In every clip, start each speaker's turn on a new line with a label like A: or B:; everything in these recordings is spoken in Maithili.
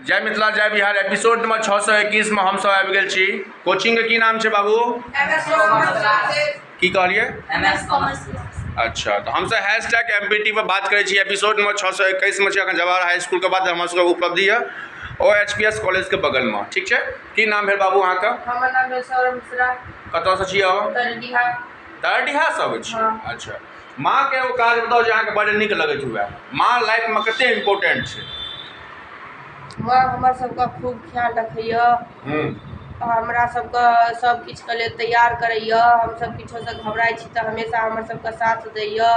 A: जय मिथिला जय बिहार एपिसोड नंबर 621 में हम सब आबि गेल छी। कोचिंग के की नाम छै बाबू? की कहलिए?
B: MS commerce.
A: अच्छा, तो हमसब हैशटैग एमपीटी पर बात करै छी। एपिसोड नंबर 621 में छी अखन जवाहर हाई स्कूल के बाद हमर सबके उपलब्धि है ओ एचपीएस कॉलेज के बगल में। ठीक छै, की नाम भेल बाबू अहाँके?
B: हमर नाम भेल सौरभ मिश्रा।
A: कतऽसँ छी अहाँ?
B: तरडीहा।
A: तरडीहा से अबै छी।
B: हाँ।
A: अच्छा, माँ के एगो काज बताउ जे अहाँके बड़ नीक लगैत हुए। माँ लाइफ में कते इम्पोर्टेंट छै?
B: माँ हमर सबके खूब ख्याल रखैया, हमरा सबके सब किछुके लेल तैयार करैया। हमसब किछोसँ घबराइ छी तऽ हमेशा हमर सबके साथ दैया।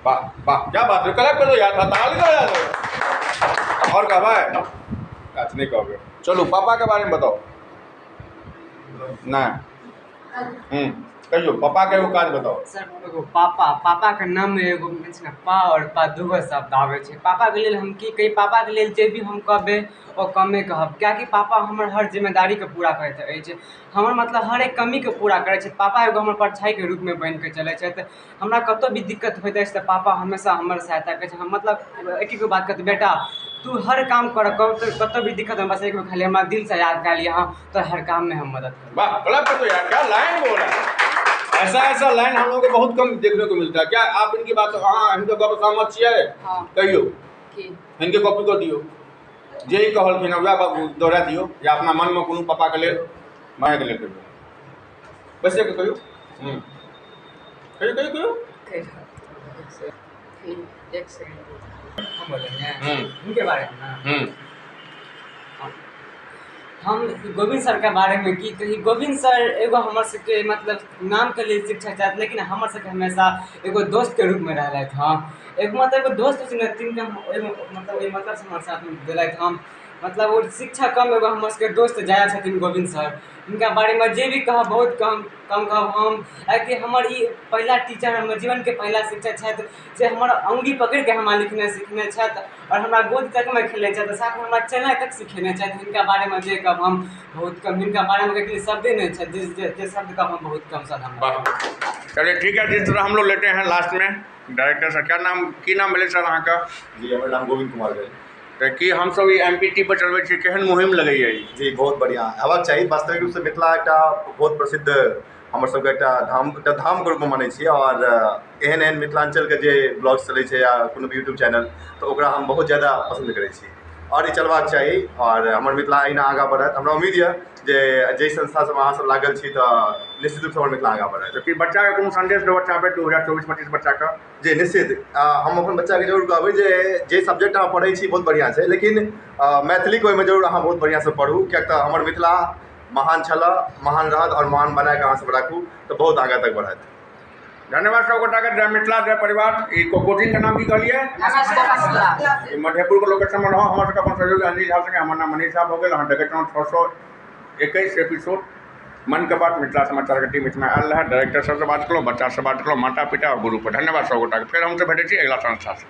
A: वाह वाह, क्या बात है, क्लैप करो यार, ताली दो यार। और कहबै? अच्छा नहीं कहबै, चलू पापा के बारे में बताओ। नहीं, कहियो पापा के एगो काज बताओ।
C: सर एगो पापा, पापा के नाम में एगो छै ने, पा और पा दूगो शब्द आबै छै। पापा के लेल हम की कही, पापा के लेल जे भी हम कहबै ओ कमे कहब, कियाकि पापा हमर हर जिम्मेदारीके पूरा करैत अछि, हमर मतलब हर एक कमीके पूरा करै छथि। पापा एगो हमर परछाइके रूपमे बनिके चलै छथि। हमरा कतहु भी दिक्कत होइत अछि तऽ पापा हमेशा हमर सहायता करै छथि। हम मतलब एक एगो बात कहत, बेटा तू हर काम कर, कतहु भी दिक्कत हो बस एक बेर खाली हमरा दिलसँ याद कए लिअ, हाँ तो हर काममे हम मदद करब।
A: वाह, क्लैप कर दो यार, क्या लाइन बोला है। ऐसा ऐसा लाइन हम लोगों को बहुत कम देखने को मिलता है। क्या आप इनकी बात, हाँ इनके गप सहमत छियै?
B: हाँ।
A: कहियो
B: की
A: इनके कॉपी कर दियो, जे ही कहलखिन वएह बात दोहरा दियो, या अपना मन में कोनो पापा के लेल माय के लेल कहियो, वैसे के कहियो। कहियो कहियो कहियो।
C: एक सेकंड हम बोलेंगे उनके बारे में ना। हम गोविंद सर के बारे में की कही, गोविंद सर एगो हमर सबके मतलब नामके लेल शिक्षक छथि, लेकिन हमर सबके हमेशा एगो दोस्तके रूपमे रहलथि हँ। एगो मतलब एगो दोस्त होइ छै ने, तिनका मतलब ओहि मतलब से हमर साथमे देलथि हँ। मतलब ओ शिक्षक कम एगो हमर सबके दोस्त ज्यादा छथिन गोविंद सर। हिनका बारेमे जे भी कहब बहुत कम कम कहब हम, कियाकि हमर ई पहिला टीचर, हमर जीवनके पहिला शिक्षक छथि जे हमर अङ्गुरी पकड़िके हमरा लिखनाइ सिखने छथि और हमरा गोद तकमे खेलने छथि, साथमे हमरा चलनाइ तक सिखेने छथि। हिनका बारेमे जे कहब हम बहुत कम, हिनका बारेमे कहैके शब्दे नहि छथि, जे शब्द कहब हम बहुत कम शब्द हमरा।
A: वाह, चलिए ठीक है, जिस तरह हम लोग लेते हैं लास्ट में डायरेक्टर सर, क्या नाम, की नाम भेलै सर अहाँके?
D: जी, हमर नाम गोविंद कुमार भेल।
A: तऽ की हमसब ई एमपीटी पर चलबै छी, केहन मुहिम लगैया ई?
D: जी बहुत बढ़िआँ हेबाक चाही। वास्तविक रूपसँ मिथिला एकटा बहुत प्रसिद्ध हमर सबके एकटा धामके रूपमे मानै छियै, और एहन एहन मिथिलाञ्चलके जे ब्लॉग चलै छै या कोनो भी यूट्यूब चैनल, तऽ ओकरा हम बहुत ज्यादा पसन्द करै छी और ई चलबाक चाही और हमर मिथिला अहिना आगाँ बढ़त। हमरा उम्मीद यऽ जे जाहि संस्था सबमे अहाँ सब लागल छी तऽ निश्चित रूपसँ हमर मिथिला आगाँ बढ़त।
A: तऽ की बच्चाके कोनो सन्देश देबऽ चाहबै 2024-25 बच्चाके?
D: जी निश्चित, हम अपन बच्चाके जरूर कहबै जे जे सब्जेक्ट अहाँ पढ़ै छी बहुत बढ़िआँ छै, लेकिन मैथिलीके ओहिमे जरूर अहाँ बहुत बढ़िआँसँ पढ़ू, किएक तऽ हमर मिथिला महान छलऽ, महान रहत और महान बनाकऽ अहाँ सब राखू तऽ बहुत आगाँ तक बढ़त।
A: धन्यवाद सब गोटाके। जय मिथिला जय परिवार। ई कोचिंग के नाम की कहलिए? ई मधेपुर के लोकेशन में रहो। हमर सबके अपन सहयोगी अंजलि झा संगे हमर नाम मनीष झा भऽ गेल। अहाँ देखैत रहू 621 एपिसोड मन के बात मिथिला समाचार के टीम इसमें आयल रहे। डायरेक्टर सर से बात करो, बच्चा से बात करो, माता पिता और गुरु पर। धन्यवाद सब गोटाके। फेर हमसब भेटै छी अगिला संस्था से।